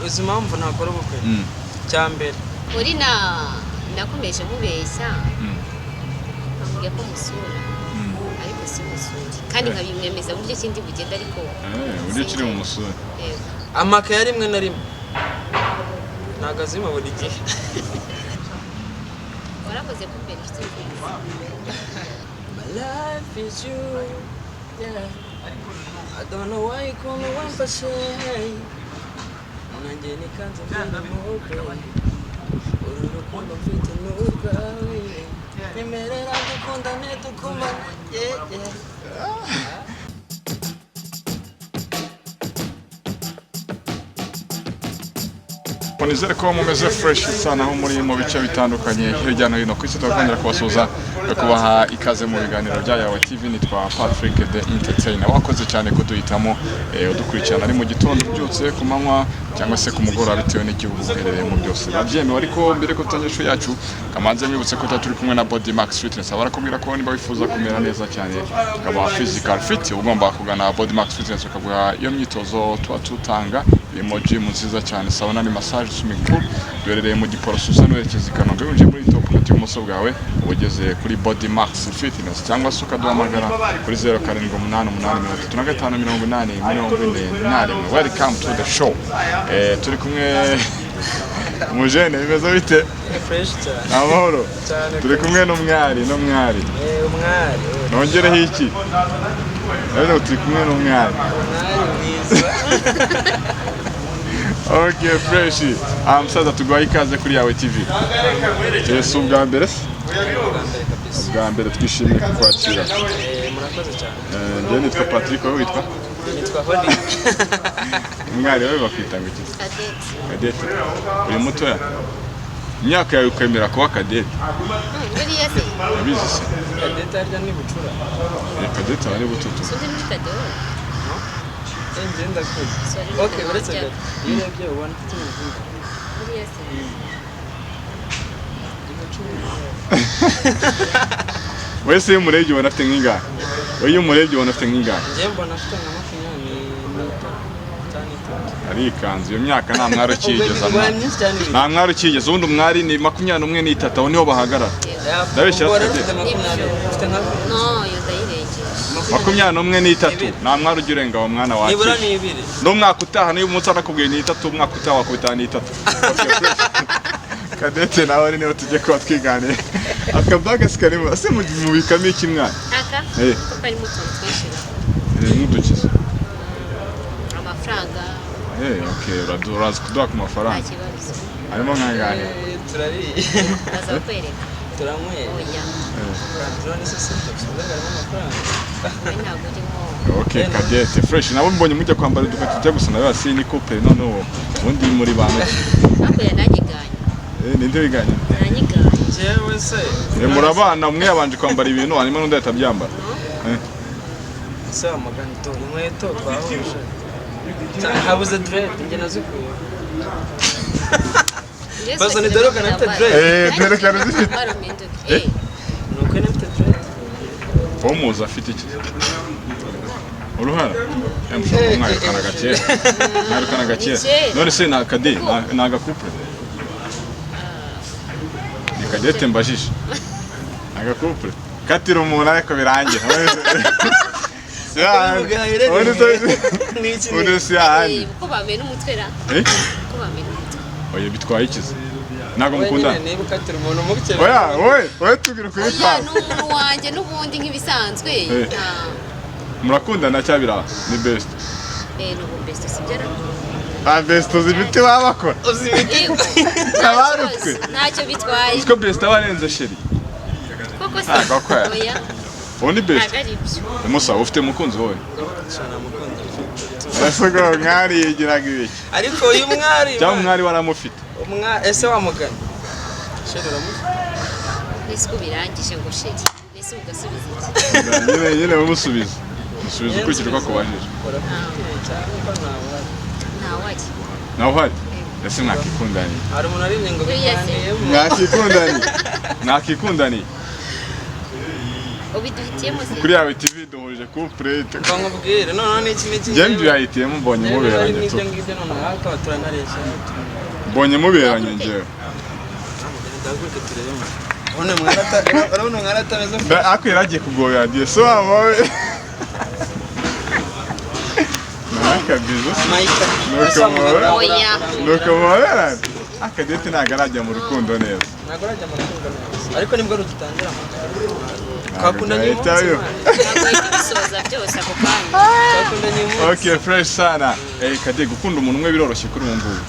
Uzi impamvu ntakora ubukwe? Cya mbere, Uri na nakomeje mubeshya, amubwira ko musura, ariko si musure, kandi nkabimwemeza buryo kindi bugenda, ariko Uburyo kiri mu musore. Yego. Amakaye rimwe na rimwe ntabwo azima buri gihe. Warakoze kumbera inshuti nziza. My life is you, yeah. I don't know why you call me wamfashe. Nanjye nikanze mbere uru rukundo mfite ni urwawe, nyemerera dukundane dukumane, yeah. Nizere ko mumeze fresh sana aho muri mu bice bitandukanye hirya no hino ku isi. Turakongera kubasuhuza, kubaha ikaze mu biganiro bya Yawe TV. Nitwa Patrick the Entertainer. Wakoze cyane kuduhitamo, udukurikirana ari mu gitondo ubyutse, ku manywa cyangwa se ku mugoroba, bitewe n'igihugu uherereyemo, byose biba byemewe. Ariko mbere ko dutangira show yacu, kamanze mwibutse ko tuba turi kumwe na Body Max Fitness. Barakubwira ko niba wifuza kumera neza cyane, ukaba physical fit, ugomba kugana Body Max Fitness, bakaguha iyo myitozo tuba tutanga, irimo gym nziza cyane, sauna ni massage, swimming pool. Duherereye mu Giporoso, usa n'uwerekeza i Kanombe, winjiye muri top hagati ibumoso bwawe uba ugeze kuri Body Max Fitness, cyangwa se ukaduhamagara kuri 0788358041. Welcome to the show. Turi kumwe umujene, bimeze bite? Fresh cyane. Amahoro. Cyane. Turi kumwe n'umwari. Umwari, oh. Nongereho iki rero? Turi kumwe n'umwari. Umwari mwiza. Okay, fresh. Ah, musaza, tuguhaye ikaze kuri Yawe TV. Si ubwa mbere se? Ubwa mbere kabisa. Ubwa mbere, twishimiye kukwakira. Murakoze cyane. Njyewe nitwa Patrick, wowe witwa? Nitwa Holly. Umwari, wowe bakwita ngo iki? Cadette. Cadette. Uri mutoya, imyaka yawe ukemera kuba cadette? Buriya se? Urabizi se? Cadette harya ni bucura? Cadette aba ari bututu. Sundi muri cadeau. Njye ndakuze. Sorry. Okay, uretse gato, iyo urebye ubona ufite umuvugo. Buriya se? Ndi cumi. Wese iyo umurebye ubona afite nk'ingahe? Wowe iyo umurebye ubona afite nk'ingahe? Njye mbona afite nka 23 cyangwa 3. Arikanze, iyo myaka nta mwari ukiyigeza. Ubwo ni myinshi cyane. Nta mwari ukiyigeza. Ubundi umwari ni 21 n'itatu, aho niho bahagarara. Ndabeshyira. Ubwo rero Cadette. ufite 20, ufite nka No, iyo ndayirengeje. 21 n'itatu, nta mwari ujya urenga uwo mwana Nibura wakira. ni ibiri. N'umwaka utaha niba umunsi anakubwiye ni itatu, umwaka utaha wakubita ni itatu. Cadette nawe ari niwe tujye kuba twiganira. Akabaga sikarimo ese mubikamo iki, mwana? Aka? Eh. Ko karimo utuntu twinshi. Nk'udukiza. Amafaranga. Okay, uraza kuduha ku Nta mafaranga? kibazo. Harimo nk'angahe? Turariye. Baza kukwereka. Turanyweye. Oya. None se sibyo harimo amafaranga? Wowe ntabwo urimo. Okay, Cadette, fresh. Nabo mbonye mujya kwambara udukweto tujya gusa nawe hasi ni couple. Noneho ubundi muri bantu ki? Hakurya nanyiganye. Ninde wiganye? Nanyiganye. Njyewe se? Murabana, umwe yabanje kwambara ibintu hanyuma n'undi ahita abyambara. Se wamugani, dore inkweto twahuje. Habuze dread, njye nazikuye. Bazana dore ko nafite dread. Dore ko zifite. Barumpinduke. Ni uko nafite dread. Wowe muzi afite iki? Uruhara. Mushobora kuba mwahirukanaga kera, mwahirukanaga kera. Ni kera. None se ni akade, ni agacouple? Ni Cadette mbajije, ni agacouple? Katira umuntu ariko birangira. Ni iki? Ubundi si ahandi. Ko bamena umutwe ra? Eh? Ko bamena umutwe? Oya, bitwaye ikizi? Ntabwo Wowe mukundana? nyine niba ukatira umuntu mukene. Oya, wowe wowe tubwira ukuri Oya. kwawe. Ni umuntu wanjye n'ubundi nk'ibisanzwe. Murakundana cyangwa biraha ni best? Ni ubu best, sibyo ra? Ah, best, uzi imiti baba bakora? Uzi imiti? Yego. Abarutwe. Ntacyo bitwaye. Uziko best aba arenze chéri? Koko se? Ntabwo akora. Oya. Ubu ni best. Ntabwo ari ibyo. Musa, ufite umukunzi wowe? Shana mukunzi mfite. Ese ngo mwari yigiraga ibiki? Ariko uyu mwari Cyangwa umwari waramufite? Umwari ese wamugani, chéri uramufite? Nese ko birangije ngo chéri, nese ugasubiza iki? Nyine umusubiza, musubiza ukurikije uko akubajije. Uramufite cyangwa ko ntawe? Ntawari. Nawe uhari? Ese mwakikundaniye? Hari umuntu aririmbye ngo Buriya se. biganiyemo. Mwakikundaniye, mwakikundaniye? Ubiduhitiyemo se? Kuri Yawe TV duhurije Haje couple. Mva nkubwire, noneho n'iki n'iki. Njye mbyahitiyemo, mbonye muberanye tu. N'ibyo ngibyo noneho akaba turanareshya. Mbonye muberanye njyewe. Ndahaguruke turebe mwana. Urabona umwana atameze. Ariko yari agiye kugobera diye so waba nakabizo. Mayika. Nuko muhora. Oya. Nuko muhoberana, akadete ntabwo arajya mu rukundo neza. Ntabwo urajya mu rukundo neza, ariko nibwo rugitangira amagara. Twakundanye uyu munsi. Byahita biba. Mwana. Ntabwo uhita ubisoza byose ako kanya. Twakundanye uyu munsi. Okay, fresh sana. Kade, gukunda umuntu umwe biroroshye kuri ubu ngubu?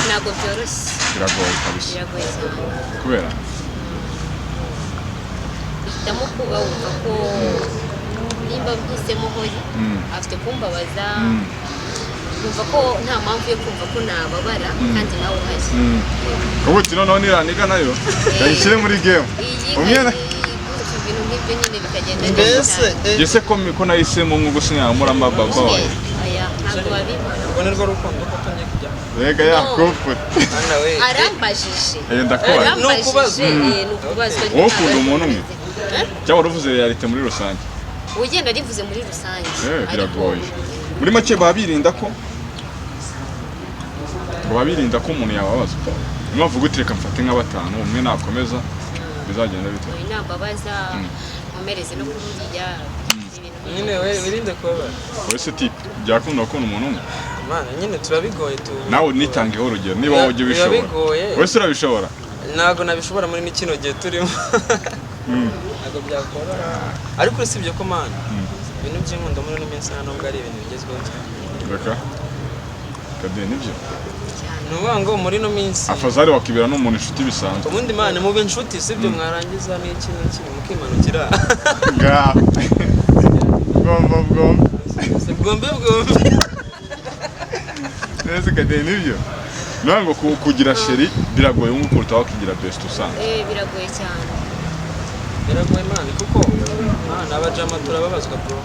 Ntabwo byoroshye. Biragoye kabisa. Biragoye cyane. Kubera? Uhitamo kuba wumva ko nimba mpisemo hori afite kumbabaza, wumva ko nta mpamvu yo kumva ko nababara kandi nawe uhari. Ubu uti noneho niraniga nayo yayishyire muri game. Iyi Umwe gutyo, ibintu nk'ibyo nyine bikagenda neza Mbese cyane. Jye se ko nahisemo nk'ubu sinamuramba baba wawe. Oya, ntabwo wabibona. Urwo ni rwo rukundo koko ngiye kujyamo. Rega ya couple. Mwana we. Arambajije. Ndakubaza. Arambajije. Ni ukubazwa. Ni ukubazwa. Wowe ukunda umuntu umwe? Eh? Cyangwa wari uvuze realite muri rusange? Ugenda rivuze muri rusange. Eh, Ariko biragoye. Muri make baba birinda ko umuntu yababaza. Niyo mpamvu uvuga uti reka mfate nka batanu, umwe nakomeza bizagenda bite? Uyu nambabaza nkomereze no kuri uriya, ibintu Nyine we wirinde kubabara. Wowe se type, byakunda gukunda umuntu umwe? Mana, nyine tuba bigoye tu. Nawe nitangeho urugero niba wowe ujya Biba ubishobora. bigoye. Wowe se urabishobora? Ntabwo nabishobora muri kino gihe turimo, ntabwo byakoroha, ariko usibye ko mana ibintu by'inkundo muri ino minsi nta nubwo ari ibintu bigezweho cyane. Reka kade, nibyo. Cyane. Ni ukuvuga ngo muri ino minsi Afazari wakibera n'umuntu inshuti bisanzwe. Ubundi mana muba inshuti, sibyo? Mwarangiza n'iki n'iki mukimanukira. Ga bwombo bwombo. Bwombe bwombe. Neza kade, nibyo. Niyo ngo kugira chéri biragoye nko kuruta wakigira best usanzwe. Biragoye cyane. Biragoye mana, kuko mana abajama turababazwa bro.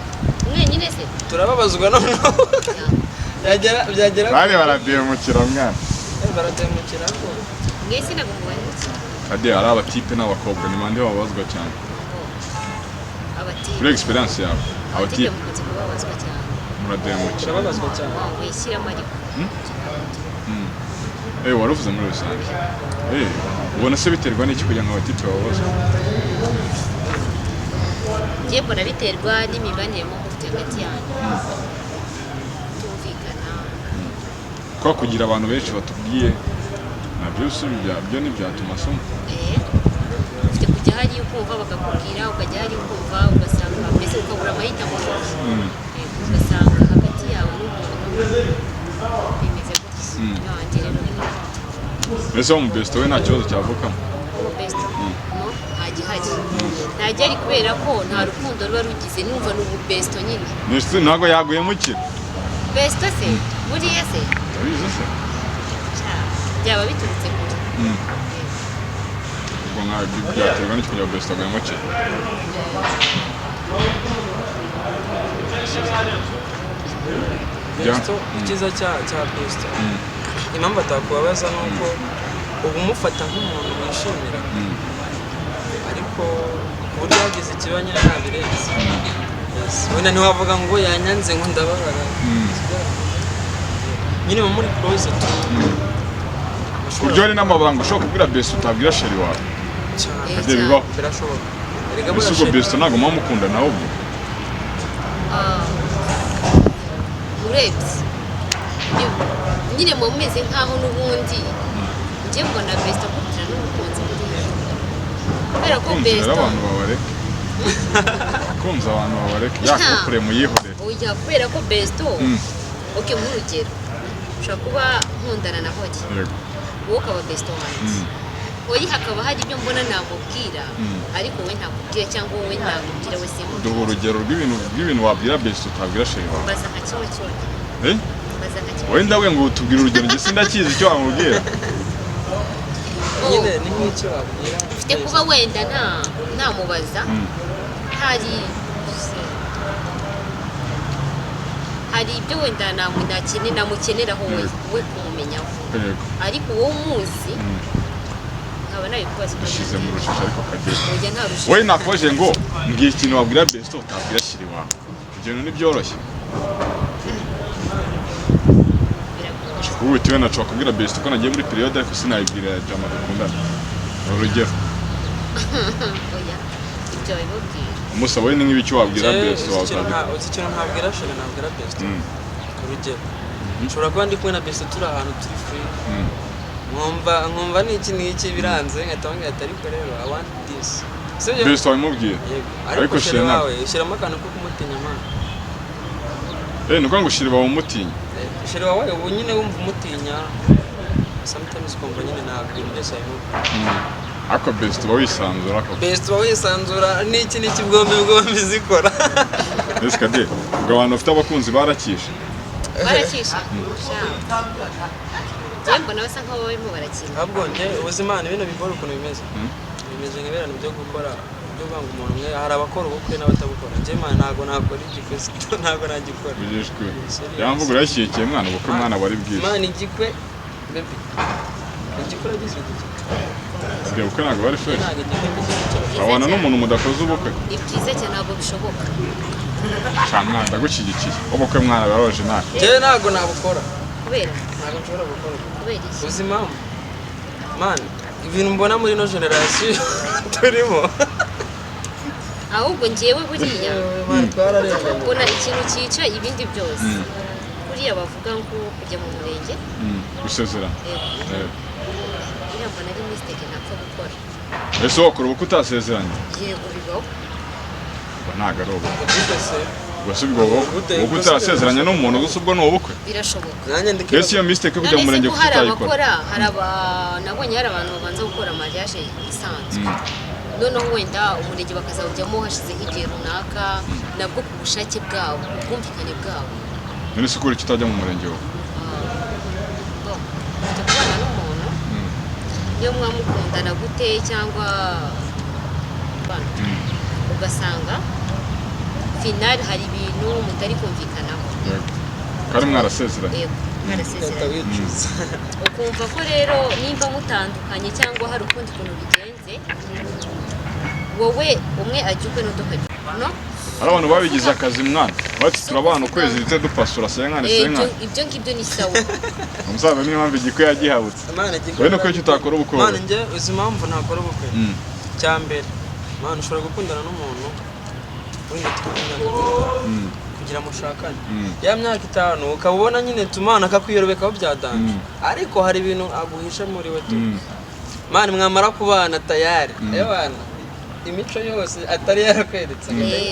Mwenyine se? Turababazwa noneho byagera byagera. Bari barademukira mwana. Barademukira ko. Mwese ntabwo mubonye. Kade, ari abatipe n'abakobwa, ni bande bababazwa cyane Abatipe. Kuri experience yawe? Abatipe Abatipe mukunze kubabazwa cyane. Murademukira? Turababazwa cyane. Wishyiramo ariko. Wari uvuze muri rusange. Ubona se biterwa n'iki kugira ngo abatipe bababazwe? Njye mbona biterwa n'imibanire muba mufite hagati yanyu, tumvikana. Kwa kugira abantu benshi batubwiye nabyo byo ntibyatuma asoma. Ufite kujya hariya ukumva bakakubwira, ukajya hariya ukumva, ugasanga mbese ukabura amahitamo. Ugasanga hagati yawe n'umuntu bimeze gutya. Nanjye rero ni Mbese wo mu best we nta kibazo cyavukamo? Uwo best no nta gihari, nta gihari, kubera ko nta rukundo ruba rugize, numva ni ubu besto nyine. Nese ntabwo yaguhemukira? Besto se buriya se? Urabizi se? Cya, byaba biturutse kure. Ubwo nka byaterwa n'iki kugira ngo best aguhemukire? Besto, icyiza cya besto, impamvu atakubabaza ni uko uba umufata nk'umuntu wishimira, ariko ku buryo hagize ikiba nyine ntabirenze. Yes. Wenda ntiwavuga ngo yanyanze ngo ndababara nyine, muba muri close tu. Ku buryo hari n'amabanga ushobora kubwira best utabwira chéri wawe? Cyane. Ibyo bibaho? Birashoboka erega. Ese Buriya ubwo chéri- best ntabwo muba mukunda nawe ubwo? Ah, urebye nyine muba mumeze nk'aho n'ubundi njye mbona besto akubwira n'umukunzi buriya, kubera ko Abakunzi rero besto abantu babareke, abakunzi abantu babareke, yakukure muyihorere. Oya, kubera ko besto, ok, nk'urugero ushobora kuba nkundana na Hori, wowe ukaba besto wanjye. Hori hakaba hari ibyo mbona namubwira, ariko wowe ntakubwira, cyangwa wowe ntakubwira we simubwira. Duha urugero rw'ibintu wabwira best utabwira chéri wawe. Mbaza nka kimwe cyonyine. Eh? Mbaza nka kimwe. Wowe ndawe ngo utubwire urugero, njye sindakizi icyo wamubwira. Nyine ni nk'icyo wabwira. Mfite kuba wenda nta namubaza, hari ibyo wenda namukeneraho we kumumenyaho, ariko wowe umuzi. Nkaba nabikubaza. Ushize mu rujijo ariko Kadete. Oya, nta rujijo. Wowe nakoje ngo mbwira ikintu wabwira besto utabwira chéri wawe. Ibyo bintu ntibyoroshye. Biragoye. Ubu bitewe na nshobora kubwira besto ko nagiye muri période, ariko sinabibwira jama dukundana. Ni urugero. Oya, ibyo babibabwira. Umusaba wowe ni nk'ibiki wabwira Njyewe besto uzi ikintu wawe? uzi ikintu ntabwira chéri nabwira besto? Urugero, nshobora kuba ndi kumwe na besto, turi ahantu turi free, nkumva n'iki n'iki biranze, nkahita mubwira ati: "Ariko rero I want this." Sibyo? Besto wabimubwira? Yego. Ariko Ariko chéri chéri ntabwo. wawe ushyiramo akantu ko kumutinya, man. Eh, ni ukuvuga ngo chéri wawe umutinya? Chéri wawe ubu nyine wumva umutinya sometimes, ukumva nyine ntabwo ibintu byose wabimubwira. Ariko besto uba wisanzura koko? Besto uba wisanzura n'iki n'iki, bwombi bwombi zikora. Ese Kade, ubwo abantu bafite abakunzi barakisha? Barakisha sha. Njyewe mbona basa nkaho barimo barakina. Ahubwo njye ubuzima ni bino bivura ukuntu bimeze, bimeze nk'ibintu byo gukora byo kuvuga ngo umuntu umwe, hari abakora ubukwe n'abatabukora. Njye man, ntabwo nakora igikwe, ntabwo nagikora. Bigishwe. Serious. Yamvuga urayishyigikiye mwana, ubukwe mwana wari bwiza. Man, igikwe baby, igikwe uragize igikwe. Ubwo ubukwe ntabwo bari fresh. Ntabwo igikwe ngishyigikira. Abana n'umuntu mudakoze ubukwe. Ni byiza cyane, ntabwo bishoboka. Sha mwana, ndagushyigikiye, ubukwe mwana birababaje nawe. Njyewe ntabwo nabukora. Kubera? Ntabwo nshobora gukora ubukwe. Kubera iki? Uzi impamvu man? Ibintu mbona muri ino generation turimo. Ahubwo njyewe buriya Man, twararenganye. mbona ikintu cyica ibindi byose, kuriya bavuga ngo kujya mu murenge. Gusezerana. Yego. Eh. Buriya mbona ari mistake ntapfa gukora. Ese wakora ubukwe utasezeranye? Yego, bibaho. Ubwo ntabwo ari ubukwe. Gute se? Ubwo si ubwo bukwe. Ubukwe utarasezeranye n'umuntu gusa, ubwo ni ubukwe? Birashoboka. Nanjye ndi Ese iyo mistake yo kujya mu None se murenge ko kuki hari utayikora? abakora, hari aba nabonye, hari abantu babanza gukora mariage isanzwe, noneho wenda umurenge bakazawujyamo hashize nk'igihe runaka, nabwo ku bushake bwabo, ku bwumvikane bwabo. None se ukora icyo utajya mu murenge wowe? Bon, ufite kubana n'umuntu, niyo mwamukundana gute cyangwa bana, ugasanga final hari ibintu mutari kumvikanaho. Yego. Kandi mwarasezeranye. Yego, Ugahita mwarasezeranye. wicuza. Ukumva ko rero nimba mutandukanye cyangwa hari ukundi kuntu bigenze, wowe umwe ajya ukwe n'undi ukajya ukwe, no? Hari abantu babigize akazi mwana, bati turabana ukwezi ndetse dupasura senkani. Eh, Senkani. Ibyo ngibyo ni sawa. Umusaza niyo mpamvu igikwe yagihabutse. Imana igikwe. Wowe nuko icyo utakora ubukwe Mana, wowe? njye uzi impamvu ntakora ubukwe? Cya mbere man, ushobora gukundana n'umuntu wenda tuvuge imyaka 5 kugira mushakane, ya myaka 5 ukaba ubona nyine tumana akakwiyobekaho bya danger, ariko hari ibintu aguhisha muri we tu. Man, mwamara kubana tayari, ewana imico yose atari yarakweretse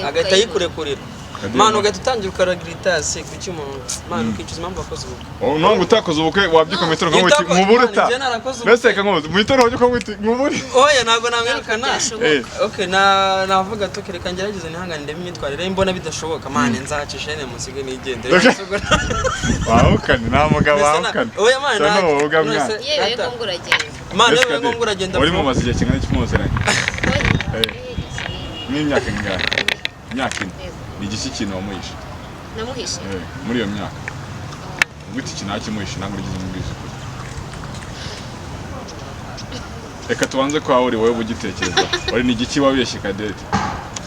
agahita ayikurekurira. Kadima. Man, ugahita utangira ukaragirita se kuki umuntu, man, ukicuza impamvu wakoze ubukwe. Oh, ntabwo utakoze ubukwe wabyuka mu itorero ukavuga uti Utakoze- nkuburuta. Man, njye narakoze ubukwe. Mbese reka nkubuze mu itorero wabyuka ukavuga uti nkuburi. Oya, ntabwo namwirukana. Ntabwo Eh. byashoboka. Okay, na navuga ati: "Okay, reka ngerageze nihangane ndebe imyitwarire, mbona bidashoboka man nzacisha nyine musige nigendere." Okay. Wahukane nta mugabo Mbese wahukane. oya man, Cyangwa wowe none mwana. se- Yewe Ata- ngombwa uragenda. Man, Mbese yewe Kade, ngombwa uragenda. wari Bro. mumaze igihe kingana iki muziranye? Oya, Eh. Nk'imyaka ingahe? Imyaka 4. Yego. Ni igiki kintu wamuhishe? Namuhishe? Eh, muri iyo myaka ubwo iki ntakimuhishe, ntabwo ugize umubwiza ukuri. Reka tubanze kwa uri wowe ugitekereza, wari ni igiki wabeshye Kadete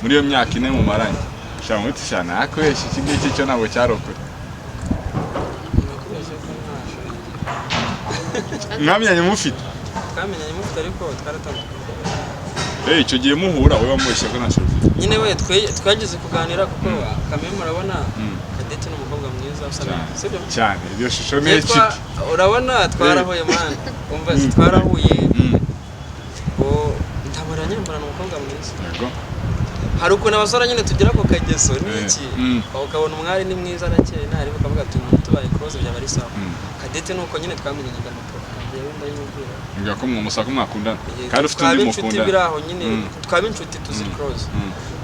muri iyo myaka 4 mumaranye? Shaka muti shana nakubeshye iki ngiki cyo ntabwo cyari ukuri. Nakubeshye ko nta Mwamenyanye mufite? Twamenyanye mufite, ariko twaratandukanye. Eh, icyo gihe muhura wowe wamubeshye ko nta chéri ufite? Nyine we twageze kuganira kuko kamwe murabona Kadete ni umukobwa mwiza usa Cyane. neza, sibyo? Cyane, iyo shusho ni Njye iciki. Urabona twarahuye man, umva si twarahuye, ngo ndabona nyine mbona ni umukobwa mwiza. Yego. Hari ukuntu abasore nyine tugira ako kageso n'iki, ukabona umwari ni mwiza arakeye ntari, ukavuga ati umuntu tubaye close byaba ari sawa. Kadete ni uko nyine twamenyanye, ndamuprofa, njyewe ndabimubwira. Mbwira ko mwamusaka mwakundana kandi ufite Twaba undi inshuti mukundana. biri aho nyine, twaba inshuti tuzi close.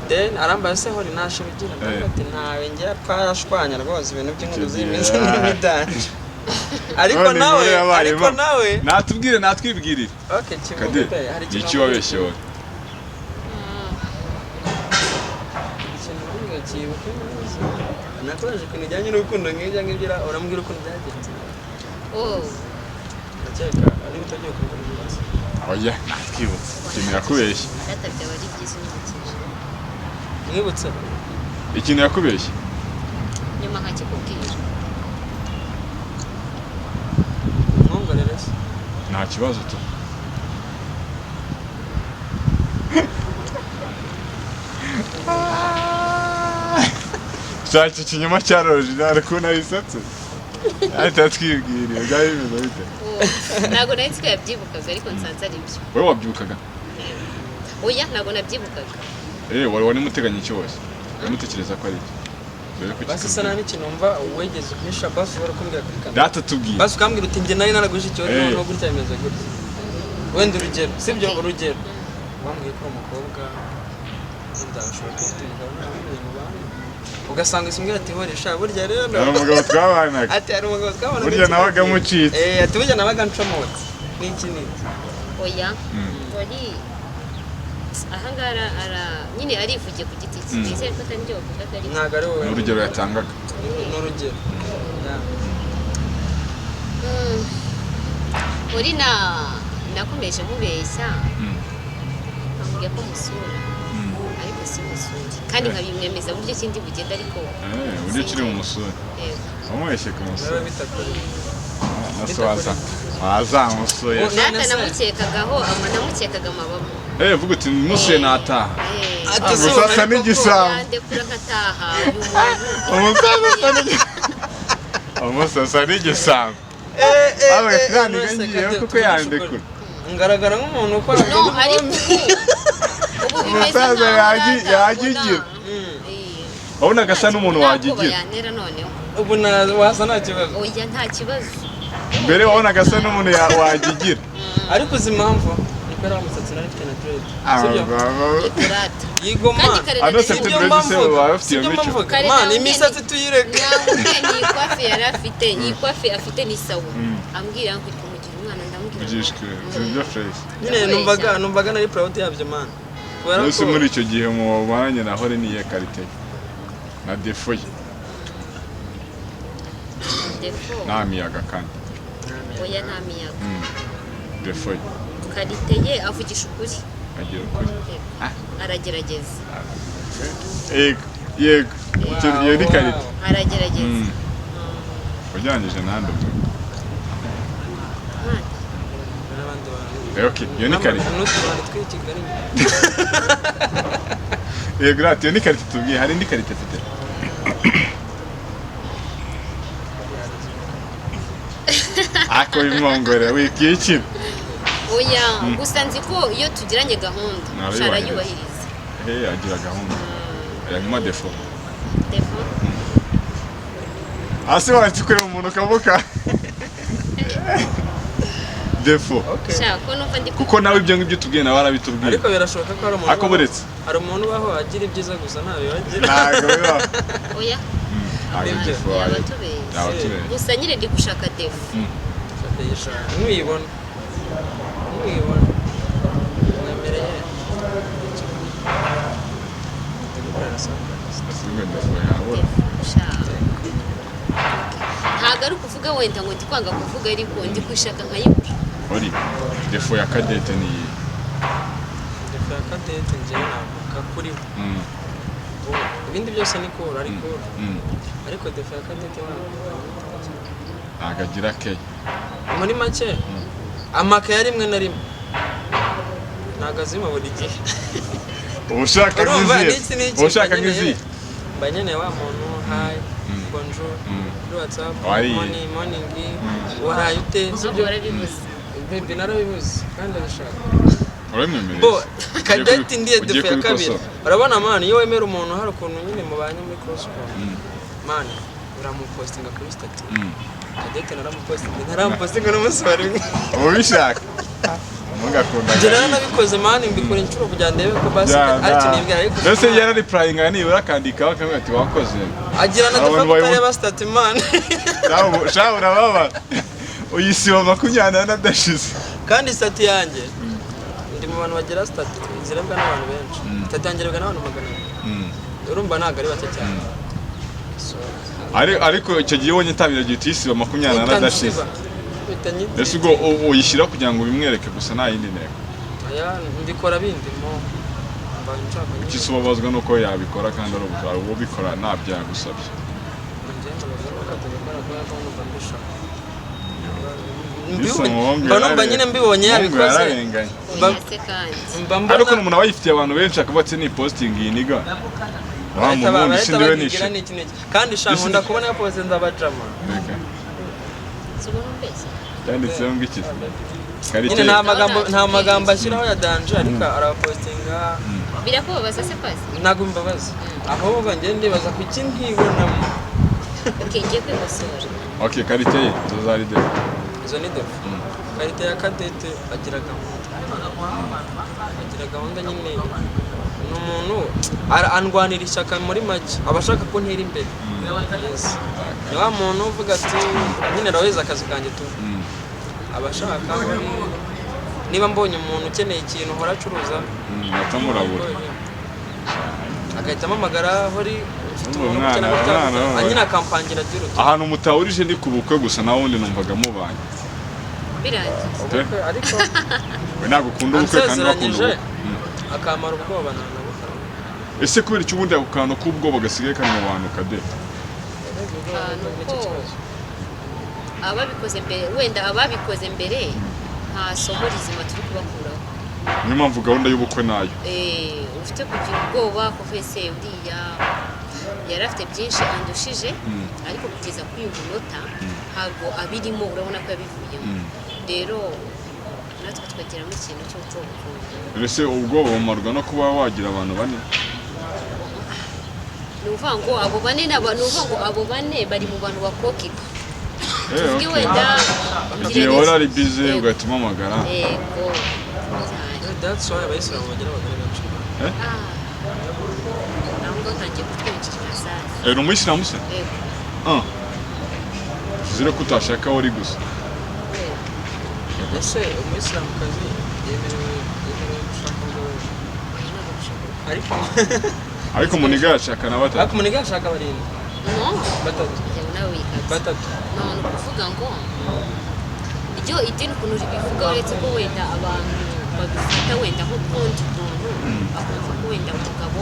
Then arambaye se hori nta chéri ugira? Ndavuga ati ntawe, njye twarashwanya rwose, ibintu by'inkuru Icyo z'iminsi gihe, n'imidanje, ariko None nawe inkuru yabaye ariko impamo. nawe Natubwire, natwibwirire. Okay, Kade, kivuge pe, hari ni ikintu iki wabeshye wowe? Ikintu wambwiye cyibuke neza, nakoresha ikintu kijyanye n'urukundo nk'ibyo ngibyo, urambwira ukuntu byagenze. Oh. Ndakeka ari utagiye kubikora ibibazo. Oya, natwibutse ikintu yakubeshye. Data, byaba ari byiza unyibukije. Mwibutse. Ikintu yakubeshye. Nyuma nkakikubwira. Mwongorere se. Nta kibazo tu. Shaka ikinyoma cya original ko nabisatse. Ahita atwibwiriye byari bimeze bite? Oh, ntabwo nari nzi ko yabyibukaga, ariko nsanze ari byo. Wowe wabyukaga? Oya, ntabwo nabyibukaga. Wari wamuteganya iki wose? Wamutekereza ko ari iki? Mbere ko Basi isa kitubwira. nta n'ikintu wumva wegeze umpisha, basi ushobora kumbwira kuri kamera. Data, tubwire. Basi ukambwira uti njye nari naraguhishe ikibazo, Eh. noneho gutya bimeze gutya. Wenda urugero, sibyo, urugero wambwiye ko uri umukobwa, wenda ushobora kuba ufite umugabo nawe ibintu bana, ugasanga isimbwira ati hore sha, burya rero Hari umugabo twabanaga. Ati hari umugabo twabanaga. Burya iki nabaga n'iki. mucitse. Eh, ati burya nabaga ncomotse n'iki n'iki. Oya, wari ahangaha nyine arivugiye ku giti cye. Nizere ko atari ibyo wavugaga, ariko Ntabwo ari wowe. Ni urugero yatangaga. Ni urugero. Yeah. Uri na nakomeje mubeshya, ambwira ko musura, ariko simusure, kandi nkabimwemeza buryo kindi bugenda, ariko Eh, uburyo kiri mu musore. Yego. Wamubeshye ku musore. Nawe bitakuri. Nase waza. Wazamusuye. Oh, Nata none se- namukekagaho ama namukekaga amababa. Eh, vuga uti musuye nataha. Eh, Ati Umusaza si asa ariko ko- n'igisambo. yandekura nkataha uyu muntu. Umusaza asa n'igisambo. Umusaza asa n'igisambo. Eh, eh, Abaga eh, ati naniga none se ngiyeyo Kade, kuko tuvugishe yandekura. ukuri. Ngaragara nk'umuntu ukora No, ariko ubu bimeze Umusaza nkaho rata yagigira. mbona. Eh, Wabonaga asa n'umuntu nta bwoba wagigira. yantera noneho. Ubu waza nta kibazo. Oya, nta kibazo. Mbere wabonaga asa n'umuntu wagigira. Ariko uzi impamvu? Niko yari umusatsi nari mfite na dread, sibyo? Ikurata. Yigo Kandi man. kare Ano nari- se Sibyo dread mba se mvuga. baba bafite iyo Sibyo mba mico. mvuga. Kare Man, nawe imisatsi tuyireke. Namubwiye ni ikwafe yari afite, ni ikwafe afite n'isawu, ambwira ngo uri kumugira umwana, ndamubwira ngo Byishwe, sibyo fresh. Nyine numvaga nari proud yabyo, man, kubera Mbese ko muri icyo gihe mumaranye na Hore niye qualité na défaut ye? Défaut? Nta miyaga kandi. Oya, nta miyaga. Défaut ye? Qualité ye, avugisha ukuri. Agira ukuri. Yego. Aragerageza. Yego, yego. Iyo ni qualité. Aragerageza. Ugereranyije nande ubwo? Mwana, n'abandi bantu. Eh, okay, iyo ni qualité. N'utubari tw'i Kigali. Yego rati, iyo ni qualité tubwiye. Hari indi qualité afite? Ako bimwongorera wikikira. Oya, gusa nzi ko iyo tugiranye gahunda Arayubahiriza. arayubahiriza. Eh, agira gahunda. Hanyuma défaut? Défaut? Hasi wahita ukureba umuntu ukavuka défaut. Okay. Shaka ko numva ndi Kuko nawe ibyo ngibyo tubwiye nawe arabitubwira. Ariko birashoboka ko hari umuntu Ako buretse. Hari umuntu ubaho agira ibyiza gusa ntabibagira. Ntabwo bibaho. Oya. Ntabwo Nibyo. défaut Yaba wayo. tubeshye. Yaba tubeshye. Gusa nyine ndi gushaka défaut. Ntuyibona, ntuyibona, mwemereye ndagukorera surprise. Ese défaut yabura? Défaut, sha. Ntabwo ari ukuvuga wenda ngo ndi kwanga kuvuga, ariko ndi kwishaka nkayibura. Ori, défaut ya Cadette ni iyihe? Défaut ya Cadette njyewe navuga kuri we. Ibindi byose ni cool, ari cool. Ariko défaut ya Cadette navuga Ntabwo agira keya. muri make amakaye rimwe na rimwe ntabwo azima buri gihe. Uba ushaka Urumva, nk'izihe? n'iki n'iki, Uba ushaka mba nkeneye- nk'izihe? Mba nkeneye wa muntu hi, bonjour kuri WhatsApp. Wariye. Morning, morning, waraye ute? Ntabwo warabibuze. Baby, narabibuze kandi ndabishaka. Urabimwemereye Bo se? Cadette ndiye Ugiye défaut ya kabiri. kubikosora. Urabona man, iyo wemera umuntu hari ukuntu nyine mubanye muri crossball, man, uramupostinga kuri status. Cadette naramupostinga, ntaramupostinga n'umunsi wa rimwe. Uba ubishaka ntugakunda. Njye naranabikoze man, mbikora inshuro kugira ndebe ko basi ariko nibwira ariko Mbese yarareplyinga nibura akandikaho akavuga ati wakoze? Agira na Abantu défaut bayibona- kutareba status, man. Shahu urababara uyisiba 24 adashize. Kandi status yanjye, ndi mu bantu bagira status zirebwa n'abantu benshi. Status yanjye irebwa n'abantu 200. Urumva ntabwo ari bake cyane. So, Ariko icyo gihe ubonye itabira gihe uyisiba 24 adashize. Nsiba. Mpita nyitse. Ese ubwo uyishyiraho kugira ngo ubimwereke gusa, nta yindi ntego? Oya, mbikora bindimo, mba nshaka nyine. Kuki se ubabazwa nuko yabikora kandi ari ubwawe ubikora, ntabyo yagusabye? Njye mbabaza nuko atabikora kubera ko numva mbishaka. Bisa umuhungu Mba numva nyine mbibonye umuhungu yabikoze. yararenganye. Oya se kandi. Mba mbona Ariko umuntu aba yifitiye abantu benshi, akavuga ati ni posting iyi nigga wa bahita muhungu bahita sindiwe bakigira nishe. n'iki n'iki, kandi sha nkunda kubona yapoze ndabajama. Reka. Si ubona umbeshya? Yanditseho ngo iki? Nyine Karite. nta magambo ashyiraho ya danger, ariko arabapostinga. Birakubabaza se pasi? Ntabwo mbabaza, ahubwo njye ndibaza kuki ntibonamo. Okay, ngiye kwikosora. Okay, qualité ye izo zari défaut? Izo ni défaut. Qualité ya Cadette, agira gahunda, agira gahunda nyine. Ni umuntu andwanira ishyaka muri make, aba ashaka ko ntera imbere. Yes. Ni wa muntu uvuga ati nyine araheza akazi kanjye tu. Aba ashaka niba mbonye umuntu ukeneye ikintu uhora acuruza, Atamurabura. agahita ampamagara, hori mfite Urumva umuntu umwana, ukeneye gutya, umwana, gutya." Nyine akampangira by'uruti. Ahantu mutahurije ni ku bukwe gusa, nawe wundi numvaga mubanye. Birangiye. Ubukwe ariko We ntabwo ukunda ubukwe kandi bakunda ansezeranyije ubukwe. akamara ubwoba ntanabukora. Ese kubera icyo ubundi ako kantu k'ubwoba gasigaye kari mu bantu, Kade? Nuko Nicyo kibazo. Ababikoze mbere, wenda ababikoze mbere nta somo rizima turi kubakuraho. Niyo mpamvu gahunda y'ubukwe nayo. Ufite kugira ubwoba kuko ese uriya yari afite byinshi andushije, ariko kugeza kuri uyu munota ntabwo abirimo, urabona ko yabivuyemo. Rero natwe tukageramo ikintu cy'ubwoba. Ese ubwoba bumarwa no kuba wagira abantu bane? Ni ukuvuga ngo abo bane ni ukuvuga ngo abo bane bari mu bantu bakokipa. Tuvuge wenda Igihe wari ari busy ugahita umuhamagara. Yego cyane. That's why abayisilamu bagira abagore benshi. Ah, naho ngaho utangiye kutwinjirira sasa. Ni umuyisilamu se? Yego. Ah. Tuzire ko utashaka uri gusa. Yego. Ese umuyisilamukazi yemerewe gushaka umugabo? Oya, ntabwo bishoboka. Ariko Ariko umuniga yashaka na batatu. Ariko umuniga yashaka barindwi. No. Batatu. Yewe, nawe wikabye. Batatu. No, ni ukuvuga ngo iryo idini ukuntu ribivuga, uretse ko wenda abantu babifata wenda nk'ukundi kuntu, bakumva ko wenda umugabo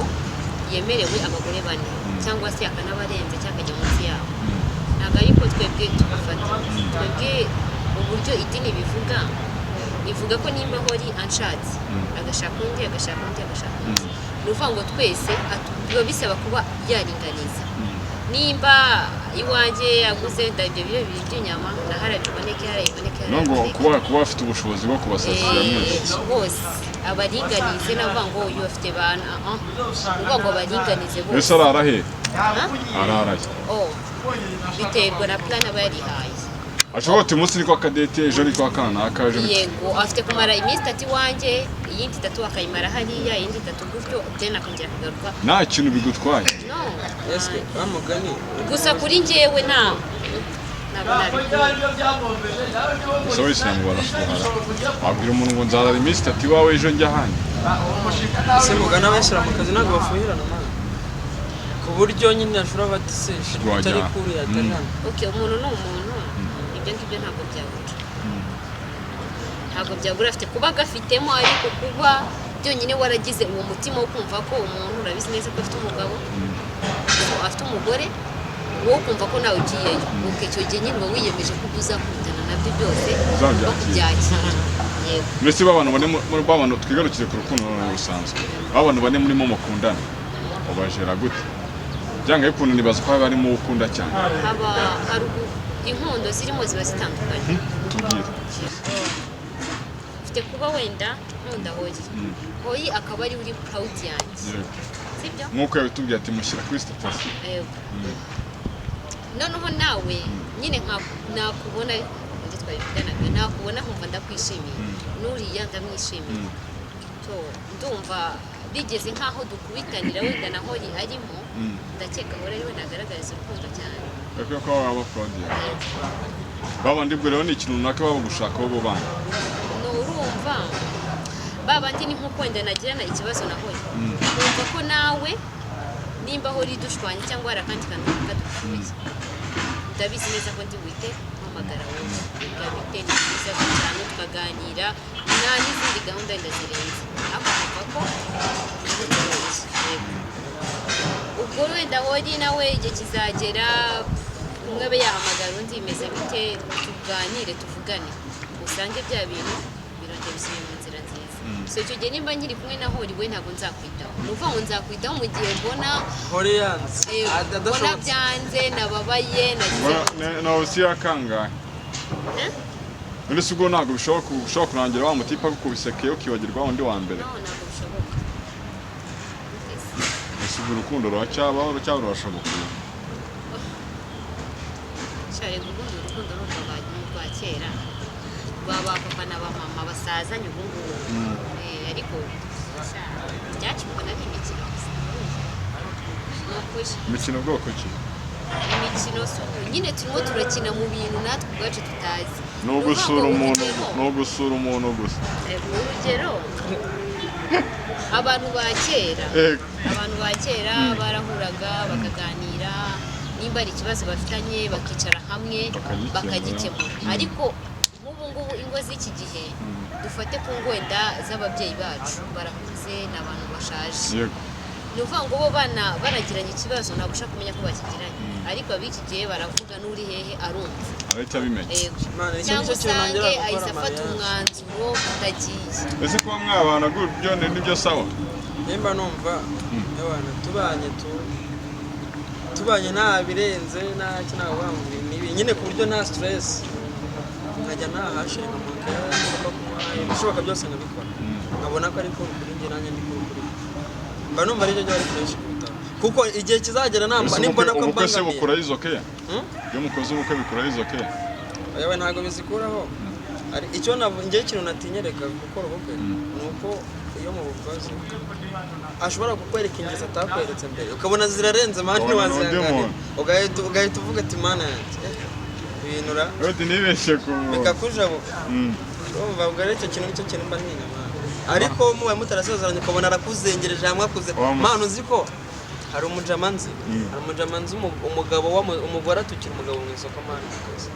yemerewe abagore bane cyangwa se akanabarenze cyangwa akajya munsi yabo. Ntabwo ariko twebwe tubifata. Twebwe uburyo idini bivuga, ivuga ko nimba hori anshatse, agashaka undi, agashaka undi, agashaka undi, ni ukuvuga ngo twese biba bisaba kuba yaringaniza. Nimba iwanjye yaguze wenda ibyo biro bibiri by'inyama, na hariya biboneke, hariya biboneke, No hariya ngo biboneke. kuba bafite ubushobozi bwo kubasasira mwese. Bose abaringanize, navuga ngo uyu afite bana, ah ah, ni ukuvuga ngo abaringanize bose. Ese arara he? Ah? Arara he? Oh, biterwa na plan aba yarihaye. Ashobora ati umunsi ni kwa Kadete, ejo ni kwa kanaka, ejo ni Yego, afite kumara iminsi 3 iwanjye, iyindi 3 akayimara hariya, iyindi 3 gutyo, then akongera akagaruka. Nta kintu bigutwaye? No. Ese wa mugani. Gusa kuri njyewe ntabwo nabikunda. Gusa abayisilamu barafuhara, wabwira umuntu ngo nzarara iminsi 3 iwawe, ejo njya ahandi. Ese mugani, abayisilamukazi ntabwo bafuhirana mana, ku buryo nyine ashobora bati se Wajya. utari kuri atari hano? Okay, umuntu ni umuntu, ibyo ngibyo ntabwo byabura, ntabwo byabura. Afite kuba agafitemo, ariko kuba byonyine waragize uwo mutima wo kumva ko umuntu urabizi neza ko afite umugabo, so afite umugore, wowe ukumva ko nawe ugiyeyo, ubwo icyo gihe nyine uba wiyemeje ko ibyo uzakundana nabyo byose ugomba Uzabyakira. kubyakira, yego. Mbese b'abantu bane b'abantu, twigarukire ku rukundo noneho rusanzwe, b'abantu bane murimo mukundana, ubajera gute? Byanga bikunda nibaza ko haba harimo uwo ukunda cyane. Haba hari inkundo zirimo ziba zitandukanye. Tubwire. Ufite kuba wenda nkunda Hoyi, Hoyi akaba ari uri proud yanjye. Yego. Sibyo? Nk'uko yabitubwiye ati mushyira kuri status. Yego. Noneho nawe nyine nakubona, ariko undi twabivuganaga, nakubona nkumva ndakwishimiye, n'uriya ndamwishimiye. So ndumva bigeze nk'aho dukubitanira wenda na Hori arimo. Ndakeka Hori ariwe nagaragariza urukundo cyane. Bakwiye ko baba proud yawe. Babandi ubwo rero ni ikintu runaka baba gushakaho bo bana. Ni urumva ba bandi ni nk'uko wenda nagirana ikibazo na Hori, nkumva ko nawe nimba Hori dushwanye cyangwa hari akandi kantu runaka dupfuye, ndabizi neza ko ndi buhite mpamagara. guhamagara wowe, biba bite, ni byiza cyane, tukaganira nta n'izindi gahunda wenda zirenze, ariko kumva ko yego. Ubwo wenda Hori nawe igihe kizagera, umwe abe yahamagara undi, bimeze bite, tuganire, tuvugane, usange bya bintu birongera bisubiye mu nzira nziza. So icyo gihe nimba nkiri kumwe na Hori, we ntabwo nzakwitaho. Ni ukuvuga ngo nzakwitaho mu gihe mbona Hori yanze mbona adashobotse. byanze, nababaye, nagize. Na option ya kangahe? Eh? None se ubwo ntabwo bishobora kurangira wa mutipe agukubise keyo, ukibagirwa wa wundi wa mbere? No, ntabwo bishoboka. Ese ubwo urukundo ruracyabaho, cyangwa rurashoboka? Share, ubundi urukundo ni urwa kera, rwa ba papa na ba mama basazanye ubu ngubu. Ariko sha, ibyacu mbona ari imikino gusa, ni ukuri. Imikino bwoko ki? Imikino si ubu nyine turimo turakina mu bintu natwe ubwacu tutazi. Ni ugusura Ni ukuvuga ngo umuntu? Urugero, Ni ugusura umuntu gusa? Urugero abantu ba kera, Yego. abantu ba kera barahuraga bakaganira, nimba hari ikibazo bafitanye bakicara hamwe Bakagikemura. bakagikemura. Ariko nk'ubu ngubu ingo z'iki gihe, dufate ku ngo wenda z'ababyeyi bacu, barakuze, ni abantu bashaje. Ni ukuvuga ngo bo bana baragiranye ikibazo, ntabwo ushaka kumenya ko bakigiranye, ariko ab'iki gihe baravuga, n'uri hehe arumva. Arahita abimenya. Yego. Imana, icyo Cyangwa nicyo kintu usange nongera gukora ahise afata mariage. umwanzuro utagiye. Ese kuba mwabana gutyo nibyo sawa? Nimba numva abantu tubanye, tubanye nta birenze, nta cyo navuga ngo ni ibi nyine, ku buryo nta stress, nkajya nahashe nkamuha ngomba kumuha, ibishoboka byose nkabikora, nkabona ko ariko kuri njye, nanjye ndi kuri, mba numva aribyo byaba ari fresh kubitaho, kuko igihe kizagera namba Ese nimbona ko ubukwe se mbangamiye. bukura izo keya? Hmm? Iyo mukoze ubukwe bikura izo keya? Yewe, ntabwo bizikuraho. Icyo njye ikintu natinyereka gukora ubukwe ni uko iyo mu bukozi ashobora kukwereka ingeso atakweretse mbere, ukabona zirarenze, man, Ukabona ni undi ntiwazihanganira. muntu. Ugahita uvuga ati: "Mana yanjye, ibintu ra Wenda nibeshye ku muntu. Bikakujabuka." Urumva, ubwo rero icyo kintu nicyo kintu mba ntinya, man. Ariko mubaye mutarasezeranye, ukabona arakuzengereje hamwe akuze. Man, uzi ko hari umujama nzi, hari umujama nzi, umugabo umugore atukira umugabo mu isoko, man, akazi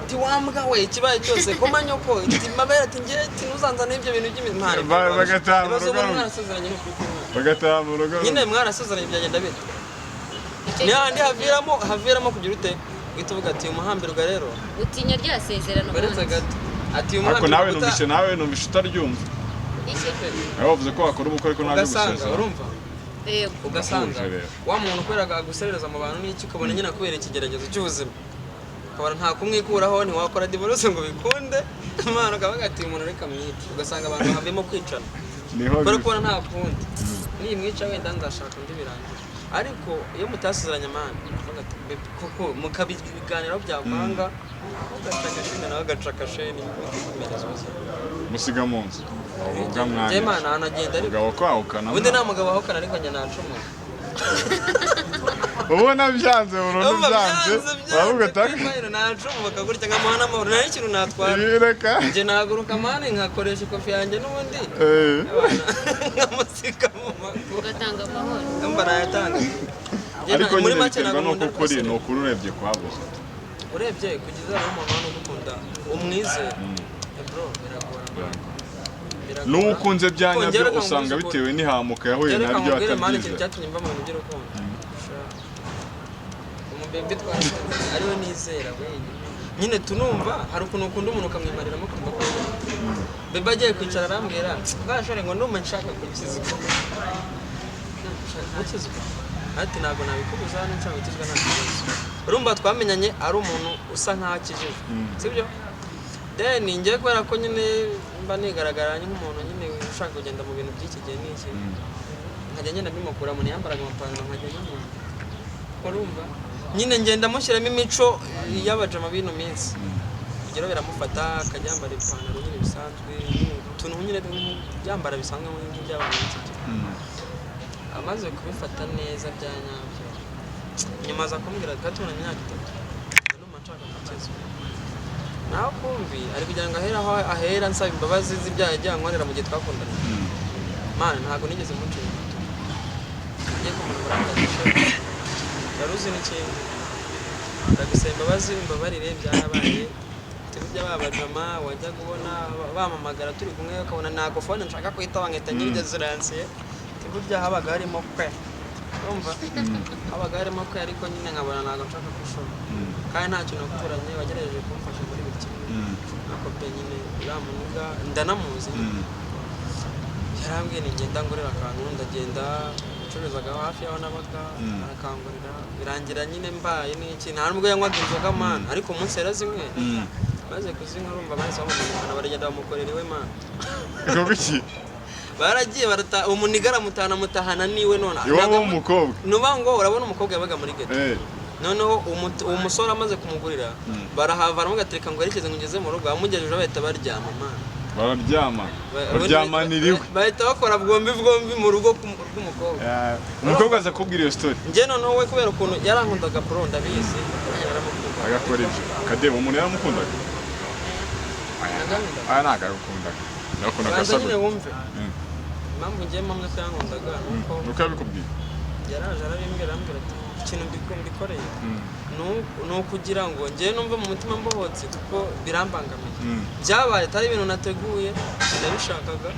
ati: "Wambwa we, ikibaye cyose koma nyoko," ati mabere, ati ngiye, ati ntuzanzane ibyo bintu by'imana. Bagataha mu Ibibazo rugo. ubona mwarasezeranye, ni ukuri kw'Imana. Bagataha mu rugo. Nyine mwarasezeranye, byagenda bite? Icyo Ni hahandi haviramo kugira ute, uhita uvuga ati umuhambirwa rero. Utinya rya sezerano Uretse ubundi. gato, ati uyu Ariko nawe muhambirwa numvise utaryumva. Iki? Nawe wavuze ko wakora ubukwe ariko ntabyo Ugasanga gusezera. urumva, Yego. ugasanga Urahuje rero. wa muntu ukoreraga aguserereza mu bantu n'iki, ukabona nyine akubera ikigeragezo cy'ubuzima, ukabona nta kumwikuraho, ntiwakora divorce ngo bikunde. Imana, ukavuga ati uyu muntu reka mwice, ugasanga abantu havemo kwicana Niho kubera biva. kubona nta kundi, nimwica wenda nzashaka undi birangira. Ariko iyo mutasezeranye, man, ukavuga ati "Babe," koko mukabiganiraho, byakwanga ugaca agasheni, nawe agaca agasheni, mukikomereza ubuzima. Musiga mu nzu uvuga Njye mwanya. mana ahantu agenda ariko Umugabo kwahukana. Ubundi nta mugabo wahukana, ariko njye nacumuye. Ubona byanze burundu. Urumva, Byanze, uravuga byanze ati kuri fayiro nacumuka gutya nkamuha n'amahoro, nta n'ikintu natwara. Ibi reka. Njye nahaguruka, man, nkakoresha ikofi yanjye n'ubundi nkamusika mu maguru. Ugatanga amahoro. Mba nayatanga. Njye Ariko muri nyine make biterwa ntabwo n'uko nkunda ukuri rwose. ni ukuri urebye kwabuze. Urebye kugeza aho umuntu hano ugukunda umwizere. Bro, biragora, biragora. N'uwo ukunze bya Kuko nyabyo njyewe reka usanga nkubwize ukuri. bitewe n'ihamuka yahuye Njyewe reka naryo nkubwire, man, ikintu atabyizera. cyatumye mva mu bintu by'urukundo. Umubebe twarakundanye ariwe nizera wenyine, nyine tunumva hari ukuntu ukunda umuntu ukamwimariramo, ukumva ko bebe agiye kwicara arambwira bwashore ngo ndumva nshaka gukizwa, nshaka gukizwa, ati ntabwo nabikubuza hano, nshaka gukizwa nta kibazo. Urumva twamenyanye ari umuntu usa nkaho akijijwe, sibyo? Then njye kubera ko nyine mba nigaragara nk'umuntu nyine ushaka kugenda mu bintu by'iki gihe n'iki, nkajya ngenda mbimukuramo, ntiyambaraga amapantaro, nkajya nyamwambara. Urumva nyine ngenda mushyiramo imico y'abajama b'ino minsi, urugero biramufata akajya yambara ipantaro nyine bisanzwe, utuntu nyine yambara bisanzwe nk'iby'abantu b'iki gihe. Amaze kubifata neza bya nyabyo, nyuma aza kumbwira, twari tumaranye imyaka 3, ngo ndumva nshaka gukizwa. Nawe kumvi ari kugira ngo ahere aho ahera nsaba imbabazi z'ibyaha yagiye ankorera mu gihe twakundana. Man, ntabwo nigeze muca inyuma, ngiye kumurongora, wari uzi n'ikindi. Ndagusaba imbabazi, umbabarire, byarabaye. Tujya babajama wajya kubona bamamagara turi kumwe, ukabona ntago phone nshaka kuhitaba, nkahita nyirya ziransiye. Burya habaga harimo kwe, urumva habaga harimo kwe, ariko nyine nkabona ntabwo nshaka kwishora kandi nta kintu nakuburanye, wagerageje kumfasha muri buri kimwe. Ariko pe nyine uriya muniga ndanamuzi nyine. Yarambwiye ni ngenda ngurira akantu, ndagenda, nacuruzaga hafi y'aho nabaga, arakangurira, birangira nyine mbaye n'iki. Nta nubwo yanywaga inzoga man, ariko umunsi yarazinyweye, maze kuzinywa urumva bahise bamumanukana, baragenda bamukorera iwe man. Ngo iki? Baragiye barata umuniga, aramutahana, amutahana niwe none. Iwabo w'umukobwa? Nuba ngo urabona umukobwa yabaga muri ghetto. Noneho uwo musore amaze kumugurira, barahava, aramugatereka ngo yerekeze ngo ngeze mu rugo, amugejeje bahita baryama man. Bararyama, baryamanira iwe? Bahita bakora bwombi bwombi mu rugo rw'umukobwa. Umukobwa aza kubwira iyo story? Njye noneho we kubera ukuntu yarankundaga bro, ndabizi yaramukundaga. Agakora ibyo kadebo, umuntu yaramukundaga? Yarankundaga. Aya ntabwo yagukundaga, yakundaga. Banza nyine Asabwe. wumve impamvu ngiye mpamya ko yankundaga ni uko Nuko yabikubwiye? Yaraje arabimbwira, arambwira ati ikintu mbikoreye ni ukugira ngo njyewe numve mu mutima mbohotse, kuko birambangamiye. Byabaye atari ibintu nateguye, sinabishakaga,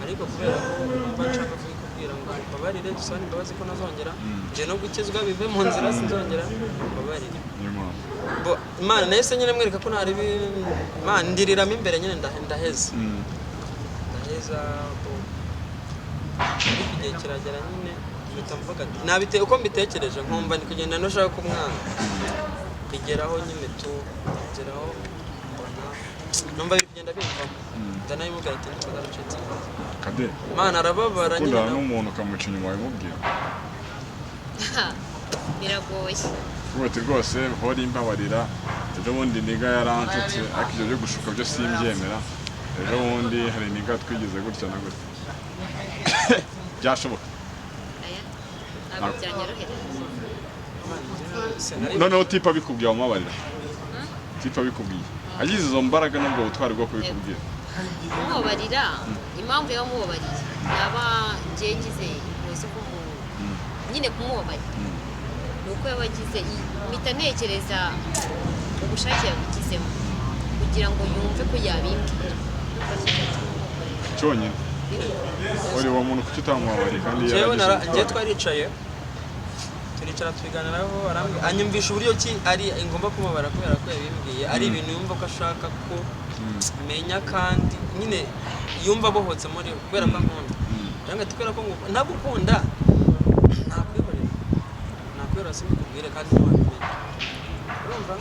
ariko kubera ko numva nshaka kubikubwira ngo mbabarire, dusane imbabazi ko ntazongera, nje no gukizwa bive mu nzira, sinzongera, mbabarire. Niyo mpamvu. Bo Imana nahise nyine mwereka ko ntari Imana, ndiriramo imbere nyine, ndaheza. Ndaheza bo. Ariko igihe kiragera nyine mpita mvuga ati nabite uko mbitekereje, nkumva ndi kugenda ntushaka kumwanga, bigeraho nyine tu bigeraho mbona numva biri kugenda bimvamo, ndanabimubwira ati ndumva naracitse intege. Kade, Imana arababara nyine ukundana nawe. n'umuntu ukamuca inyuma, wabimubwira? Biragoye. Uvuga ati rwose hori imbabarira, ejo bundi niga yaranshutse, ariko ibyo byo gushuka byo simbyemera, ejo bundi hari niga twigize gutya na gutya, byashoboka? Aya ntabwo byanyorohera. Sinari- Noneho tipe abikubwiye, wamubabarira? Tipe abikubwiye agize izo mbaraga n'ubwo butwari bwo kubikubwira? Kumubabarira, impamvu yaba amubabariye yaba ngiye ngize impuhwe zo nyine kumubabarira ni uko yaba agize, mpita ntekereza ubushake yabigizemo kugira ngo yumve ko yabimbwira. Ndumva nicyo kumubabarira. Cyonyine uri uwo muntu, kuki utamubabariye kandi Njyewe yaragize njyewe ubutwari? twaricaye, turicara tubiganiraho, arambwira, anyumvisha uburyo ki ari ngomba kumubara kubera ko yabimbwiye ari ibintu yumva ko ashaka ko menya, kandi nyine yumva abohotse muri we kubera ko ankunda. Arambwira ati kubera ko ntagukunda nakwihorera, nakwihorera simbikubwire kandi ntiwabimenya. Urumva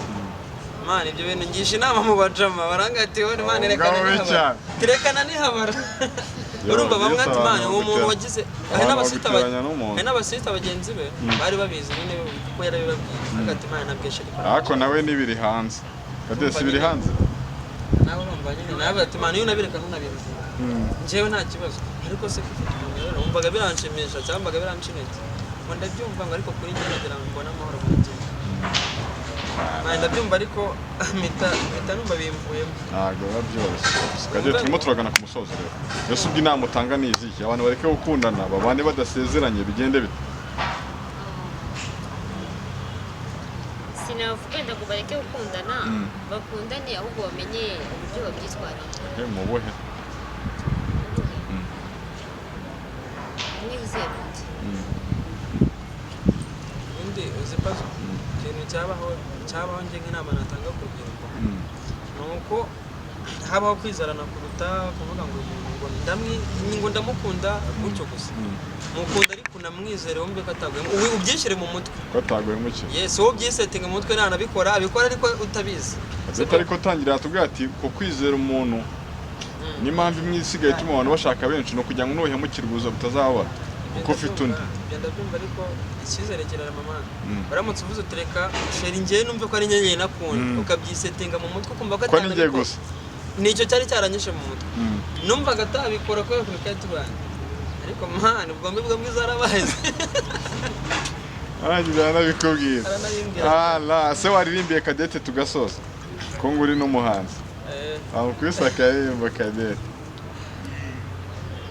Mana, ibyo bintu ngisha inama mu bajama, baranga ati wowe Mana rekana Ngabo nihabara, cyane. tirekana nihabara. Urumva bamwe ati Mana uwo muntu wagize hari Abantu n'abasita baguteranya n'umuntu. hari n'abasita bagenzi be bari babizi nyine kuko yarabibabwiye, hagati Imana nabweshe ariko Ariko nawe n'ibiri hanze, Kadesi, biri hanze. Nawe urumva nyine nawe ati Mana iyo unabireka ntunabimbwira njyewe nta kibazo, ariko se kufata umuntu rero wumvaga biranshimisha cyangwa wumvaga biranshimitse ngo ndabyumva ngo, ariko kuri njye nagira ngo mbone amahoro mu mutima. Mana, ndabyumva ariko mpita numva bimvuyemo. Ntabwo biba byoroshye. Kadesi, turimo turagana ku musozo rero. Ese ubwo inama utanga ni izihe? Abantu bareke gukundana, babane badasezeranye, bigende bite? Sinavuga wenda ngo bareke gukundana, bakundane, ahubwo bamenye uburyo babyitwaramo. Mu buhe? Umwe yizera undi. Ubundi uzi pazo ikintu cyabaho, njye nk'inama natanga ku rubyiruko ni uko habaho kwizerana kuruta kuvuga ngo uyu muntu ngo ndamukunda gutyo gusa. Mukunda ariko unamwizere, wumve ko ataguyemo, ubyishyire mu mutwe. Ko ataguhemukiye. Yes, wowe ubyisetinga mu mutwe, ntanabikora abikora ariko utabizi. Kadete, ariko tangira yatubwira ati ku kwizera umuntu n'impamvu imwe isigaye ituma abantu bashaka benshi ni ukugira ngo nuhemukirwa uza butazababara kuko ufite undi. Ibyo ndabyumva, ariko icyizere kirarema mana. Uramutse uvuze utureka chéri njyewe numve ko ari njye njyewe nakunda, ukabyisetinga mu mutwe ukumva ko ko ni njye atanabikora. gusa. Nicyo cyari cyaranyishe mu mutwe, numvaga atabikora kubera ukuntu twari tubanye, ariko man ubwo mbibwo bwiza arabazi. Arangiza aranabikubwira? Aranabimbwira. Ah, se waririmbiye Kadete tugasoza, ko ngo uri n'umuhanzi? Amukubise akaririmbo Kadete.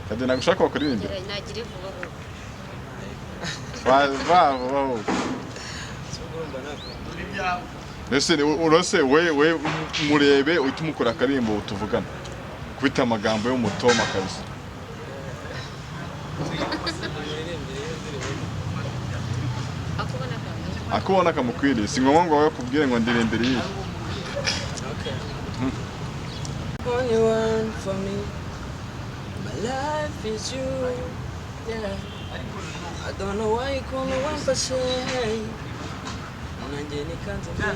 Kadete, ntabwo ushaka bakuririmbira? Nagire vuba vuba. Vuba vuba. Si ubwo urumva nakunda. Ese urose we murebe uhite umukora akaririmbo tuvugana, kubita amagambo y'umutoma kabisa. Muririmbire iyo ndirimbo. Akubona kamwe. Akubona kamukwiriye, si ngombwa ngo bakubwire ngo ndirimbire iyi. Okay. Only one for me. My life is you. Yeah. I don't know why you call me 1%. Nanjye nikanze mbere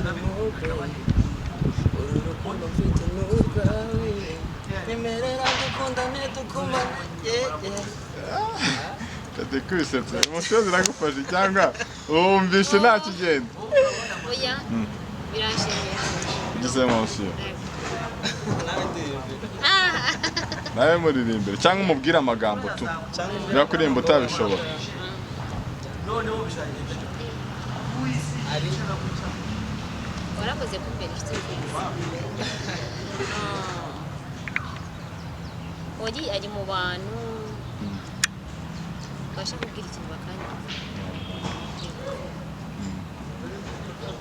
uru rukundo mfite ni urwawe, nyemerera dukundane dukumane, yeah, yeah. Ndikubise pe, umusozi iragufashe cyangwa wumvishe nta kigenda? Oya, biranshimishije. Ugize emotion. Nawe ndirimbira. Nawe muririmbire cyangwa umubwire amagambo tu. Cyangwa Niba kuririmba utabishobora. Ari Warakoze kumbera inshuti nziza. Ah. Ori ari mu bantu babasha kubwira ikintu bakanyumva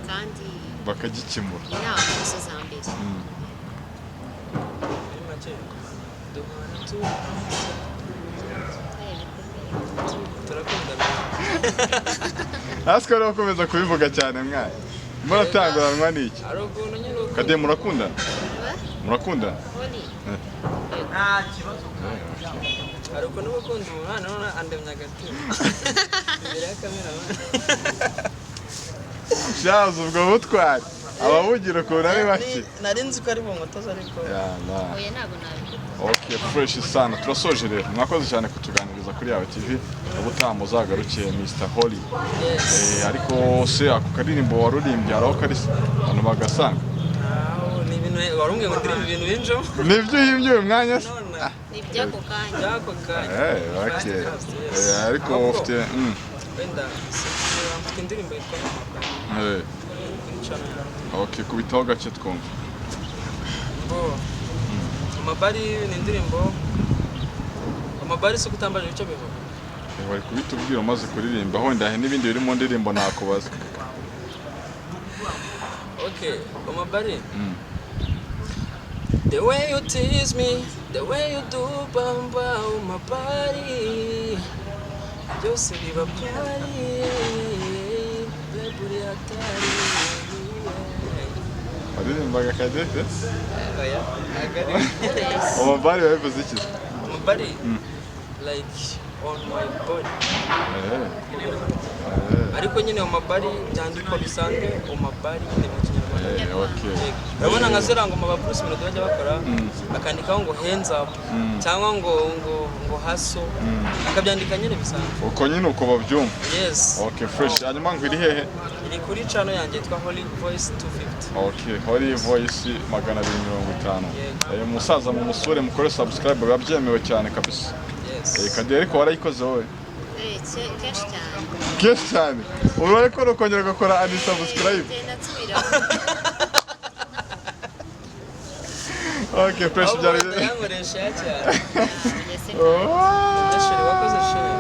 kandi bakagikemura. Inama nizo za mbere. Muri make duhora tu turakundana. Hasi ko ukomeza kubivuga cyane mwana, muratanguranwa n'iki? Hari ukuntu nyine ukunda. Kade, murakundana? Murakundana? Ori. Hari ukuntu uba ukunda umwana, none andemye agatima imbere ya kamera. Shaza, ubwo butwari ababugira ukuntu ari bake. Nari nzi ko ari bunkotoza ariko Yala. Oya, ntabwo nabikora. Okay, fresh sana. Turasoje rero. Mwakoze cyane kutuganiriza kuri Yawe TV. Ubutaha muzagarukiye Mr. Holly. Yes. Ariko se ako karirimbo warurimbye hari aho kari se? Abantu bagasanga? Aho ni ibintu warumbwiye ngo ndirimbe, ibintu binjemo. Nibyo uhimbye uyu mwanya se? None Ni iby'ako kanya. By'ako kanya. Okay. Fast, yes. Ariko Ahubwo, ufite wenda sinzi niba mfite indirimbo yitwa Mama kuri channel yanjye. Okay, kubitaho gake twumva. Ngo Amabari ni indirimbo. Amabari si ukutambaje icyo bivuga. Bari kubitubwira umaze kuririmba, wenda hari n'ibindi biri mu ndirimbo nakubaza. Okay, Amabari. The way you tease me, the way you do bamba on my body, byose biba party, babe uri hatari. Waririmbaga Kadete? Oya, ntabwo ari. Amabari babivuze iki? My body, like on my body. Ariko nyine on my body byandikwa bisanzwe, on my body nyine mu Kinyarwanda. Okay. Urabona nka ziriya ngoma ba Bruce Melody bajya bakora, bakandikaho ngo hands up cyangwa ngo haso, akabyandika nyine bisanzwe. Uko nyine uko babyumva. Yes. Okay, fresh. Hanyuma ngo iri hehe? Iri kuri channel yanjye yitwa Holy Voice 250. Okay, Holy Voice 250. Yego. Musaza mu musure mukore subscribe, biba byemewe cyane kabisa. Yes. Kade, ariko warayikoze wowe? Kenshi cyane. Kenshi cyane. Ubu ariko ukongera ugakora unsubscribe. Genda nsubiramo. Okay, fresh. Ahubwo Byari wenda yankoresha ya cyane. Mbese. Oh. Chéri, wakoze chéri.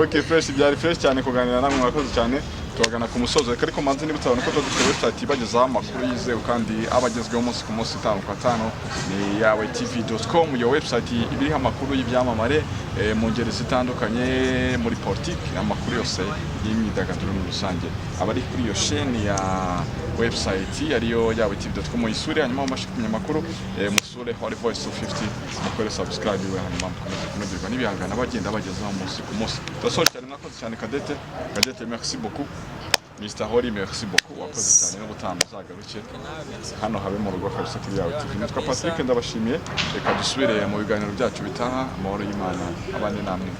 Okay, fresh, byari fresh cyane kuganira namwe, mwakoze cyane. Tubagana ku musozo reka, ariko manze nibutsa abantu ko tuba dufite website ibagezaho amakuru yizewe kandi aba agezweho umunsi ku munsi, itanu kwa tanu, ni yawe tv.com. Iyo website iba iriho amakuru y'ibyamamare, mu ngeri zitandukanye, muri politiki, amakuru yose y'imyidagaduro muri rusange aba ari kuri iyo sheni ya website ariyo yawe tv.com. Muyisure hanyuma mubashe kumenya amakuru. Musure Holy Voice 250, mukore subscribe iwe, hanyuma mukomeze kunogerwa n'ibihangano bagenda bagezaho umunsi ku munsi. Turasoje cyane, mwakoze cyane. Kadete, Kadete, merci beaucoup. Mr. Holly, merci beaucoup, wakoze cyane, n'ubutaha muzagaruke Nawe merci. hano habe mu rugo kabisa kuri Yawe TV. Nitwa Kabisa. Patrick, ndabashimiye. Reka dusubire mu biganiro byacu bitaha. Amahoro y'Imana abane namwe.